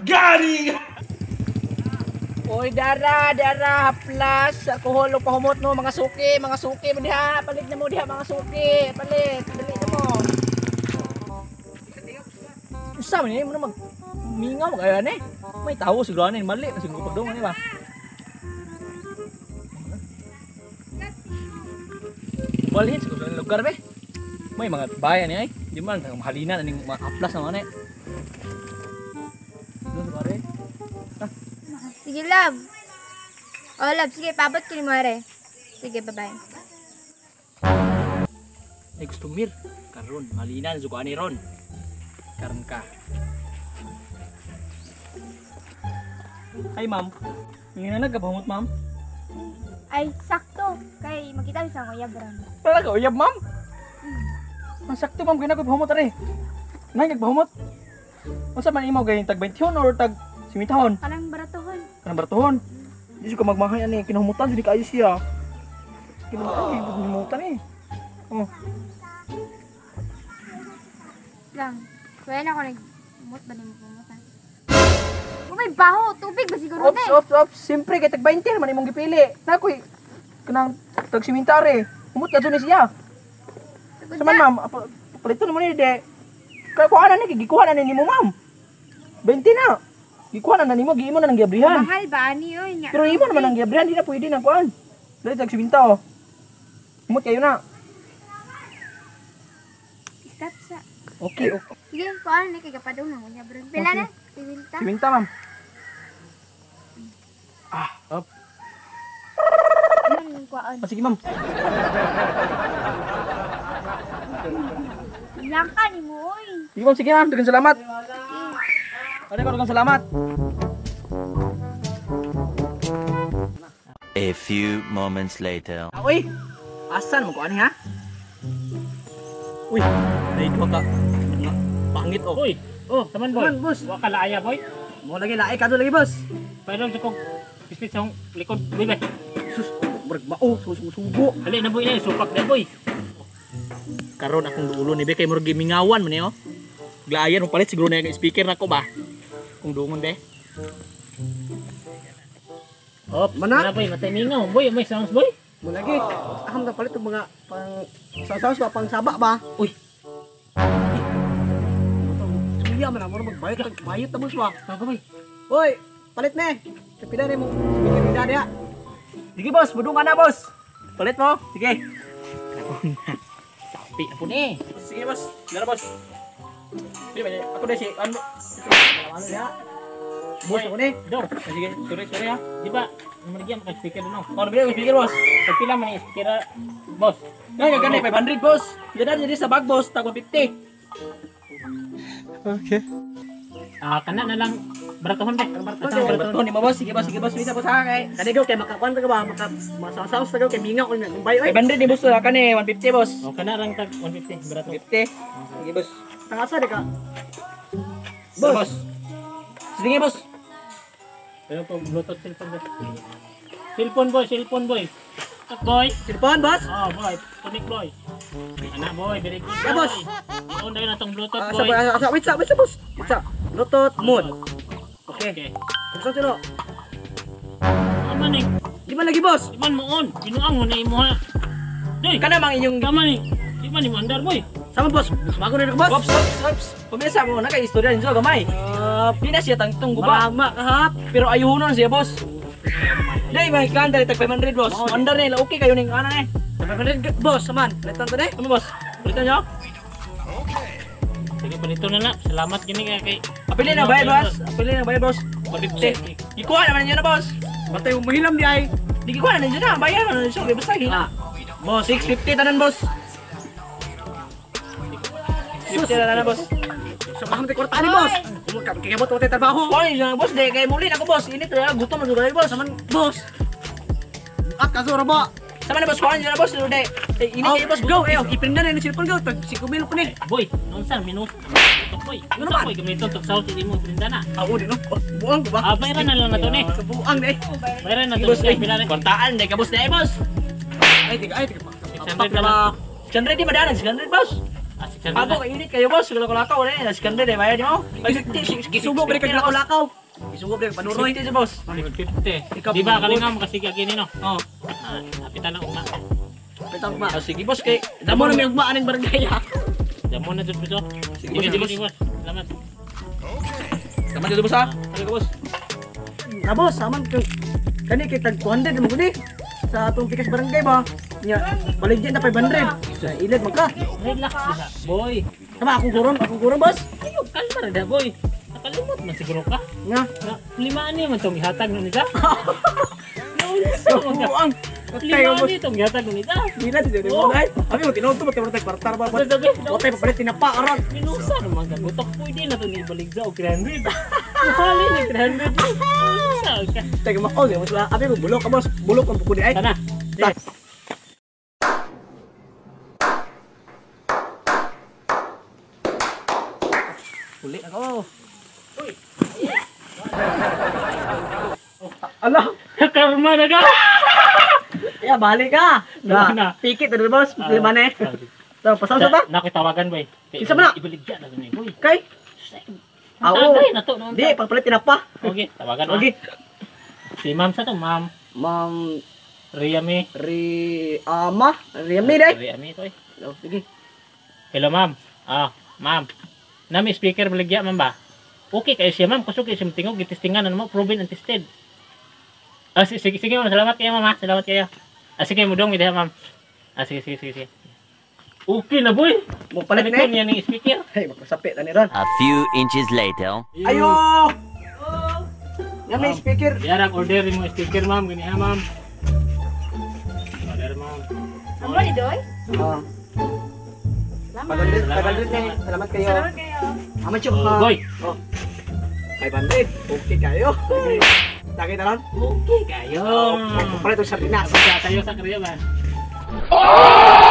Gari! Oy, dara, dara, haplas, alkohol o pahumot no, mga suki mo diha, palit na mo diha mga suki, palit, dali na mo. Usa man ni mo na mag mingaw mag ayan eh. May tawo siguro ani mali kasi siguro pagdungan ni ba. Balhin siguro ang lugar be. May mga bayan ni ay, di man mahalinan aning mga haplas na man eh. Doon pare. Sige, love. Oh, love. Sige, pabot ko ni More. Sige, bye-bye. Ay customer karon malinan jud ko ani ron. Karon ka. Hi ma'am. Ngina nagkapahumot ma'am. Ay, sakto. Kay makita sa akong uyab ron. Wala ka uyab ma'am. Ang sakto ma'am kay nagpahumot are. Nay nagpahumot. Unsa man imo gay tag 21 or tag 50? Kanang baratohon. Kanang baratohon. Di ko magmahay ani kinahumutan jud kaayo siya. Kinahumutan eh. Oh. Lang. Kaya na ako nag-umot ba nimo pumutan? Oh, may baho. Tubig ba siguro Ops, na eh? ops, ops. Siyempre, kay tag 20 naman imong gipili. Nakoy, kanang tag 50 are. Humot ka ni siya. Sugod Sa man na. ma'am, palito naman ni de. Kaya kuha na ni, gikuha na ni nimo ma'am. 20 na. Gikuha na nimo, giimo na nang giabrihan. Mahal ba ani oy? Nya. Pero imo naman ang giabrihan, di na pwede na kuan. Dali tag 50 oh. Humot kayo na. Stop sa. Okay, okay. Sige, kuha na kay kapadung na uyab ron. Pila na? 50. 50 ma'am. Ah, up. Ano yung kuhaan? Ah, sige ma'am. Langka ni mo oy. Sige ma'am, sige ma'am. Daghang salamat. Ano ko, daghang salamat. A few moments later. Ah, uy, asan mo ko ani ha? Uy, naidwa ka. Nga, pangit oh. Uy, Oh, saman boy. Saman, boss. Wa ka laaya boy. Mo lagi lae kadto lagi boss. Pero sa kog pislit sa akong likod boy bay. Sus, murag mao, susugo. Dali na boy na supak na boy. Karon akong dulo ni be kay murag gimingawan man ni oh. Glayan mo palit siguro na yung speaker nako ba. Kung dungon be. Op, Mana? mana boy, matay mingaw boy, may sounds boy. Mo lagi. Aham na palit og mga pang sasaws ba pang saba ba? Uy. Suya man mo magbayot tag bayot ta boss ba. Bago boy. Hoy, palit ne. Pila ni mo speaker ni dada. Sige boss, budong ka na boss. Palit mo. Sige. Tapi po ni. Sige boss, dara boss. Sige, ako na si ano. Ano ya? Boss ako ni. Dor, Sige, sorry, sorry ha. di ba? Naman ka speaker no. Oh, nabili ko speaker boss. Pag pila man ni speaker boss. Nga gani 500 boss. Dada diri sa bag boss, tag 150. Okay. Ah, kana na lang baratohon be. Baratohon. Barton ni mo boss, sige boss, sige boss, wait boss ha kay. Kani gaw kay makakuan ta ka ba maka masasaws ta gaw kay mingaw ko na bayo ay. 500 ni boss kani 150 boss. Oh, kana lang tag 150 barato. 150. Sige boss. Tangasa di ka. Boss. Boss. Sige boss. Pero po Bluetooth cellphone boy. Cellphone boy, cellphone boy. Tak boy. Cellphone boss. Oh boy, connect boy. Ana boy, very good. Yeah, boss. On na atong Bluetooth Ah, boy. sa wait sa wait sa boss. Wait sa Bluetooth mode. Okay. Okay. Kung sino? Tama ni. Di man lagi boss. Di man mo on. Binuang mo na imo ha. Doy, Kana mang inyong tama ni. Di man ni mo andar boy. Sama boss. Bago na ko boss. Ops, ops, ops. Pumisa mo na kay istorya ninyo gamay. Di na siya tangtong guba. Marama kahap. Pero ayuhonon siya boss. Dai may kan dali tag 500 boss. Andar ni okay kayo ning ana ni. 500 boss saman. Palitan ta ni. Ano boss? Palitan niyo? Sige, palito na na. Salamat gini kay kay. Apili na bayad boss. Apili na bayad boss. 150. Gikuha naman ninyo na boss. Batay mo hilam di ay. Di gikuha na ninyo na. Bayad na ninyo. Basta hila. Boss, 650 tanan boss. 650 tanan boss. Sa maham ti kwarta ni boss. Kung ka kaya mo tayo trabaho. Kuha niyo boss, di kay muli na ko boss. Init na gutom na jud kayo boss. Saman boss. At kaso ra ba? Sama na boss, kuha niyo na boss. Di init kayo boss. Go, eh, iprinda na ni cellphone go. Tag 5,000 ko ni. Boy, unsa minus. Boy, Ano ano man? boy gamiton tog south hindi mo prinda na. Ah, di no. Buang ko ba? Ah, bayaran na lang na to ni. Sa buang na eh. Bayaran na Sige to. boss, Sige, pila ni. kwartaan di ka boss, di boss. Ay, tiga, ay, tiga. 600 na lang. 600 di madalan, 600 boss. Ah, 600. Ako kainit kayo boss, lakaw-lakaw na eh. 600 eh, bayad mo. Gisugo ba kag lakaw-lakaw? Gisugo ba panuroy? 650 boss. 650. Di ba kalinaw mo kasi gini no? Oh. Ah, apitan na ugma. Pitang ba? Ah, sige boss kay Damo na may ugma aning barangay ha. Damo na jud boss. Sige, boss, Sige, sige, sige, boss. Salamat. Tama dito boss ha. Sige boss. Na boss, aman kay kani kay tag 200 mo guni sa atong pikas barangay ba. Nya, baligya na 500. Sa ilad man ka. Relax diha, boy. Tama akong guron boss. Ayo, kalma ra boy. Nakalimot man siguro ka. Nga. Na, lima ani man tong gihatag nun nila. Naunsa man ka. Buang. Lima ani tong gihatag nun nila. Nila dito mo dai. Abi mo tinuod to mo tag kwartar ba. Sabi, Otay papalit tinapa aron. Minusa naman ka. Butok pwede na ito ni ibalik sa og 300. Mahali ni 300. Unsa ka. Tag mao di mo sila. Abi mo bulok ka boss. Bulok ang buko di ay. Tara. Ta. Uli ako. Ala, Karma na ka. ya balik ka. Na, na. Pikit na boss. Lima na eh. So, pasaw sa ta. Nakitawagan boy. Kinsa man na? Ibaligya na ito ni boy. Kay. Ao. Ao. Na to. noon. Di papalit tinapa. Okay, tawagan. Okay. Si ma'am sa to, ma'am. Ma'am Ria Mi. Ri Ama, Riami dai. Ria Mi to eh. Oh, sige. Hello ma'am. Ah, ma'am. Nami speaker baligya ma'am ba? Okay kayo siya ma'am, kusog kayo siya tingog gitistingan ano mo, proven and tested. Ah, sige, sige, sige ma'am, salamat kayo ma'am, ha? Salamat kayo. Ah, sige, mudong diha ma'am. Ah, sige, sige, sige, sige. Okay na boy. Mo palit na Paliton eh. niya ng speaker. Hey, magpasapi ta ni ron. A few inches later. Ayo. Nga may speaker. Diara order mo speaker ma'am, gani ha ma'am. Order ma'am. Ang ni Doy? Oh. Salamat. 500, 500 na eh. Salamat kayo. Salamat kayo. Ama chuk Oh, ha. boy. Oh. 500. Okay kayo. Tagay na ron. Okay kayo. Palit og sardinas. Sa tayo sa kriya ba? Oh!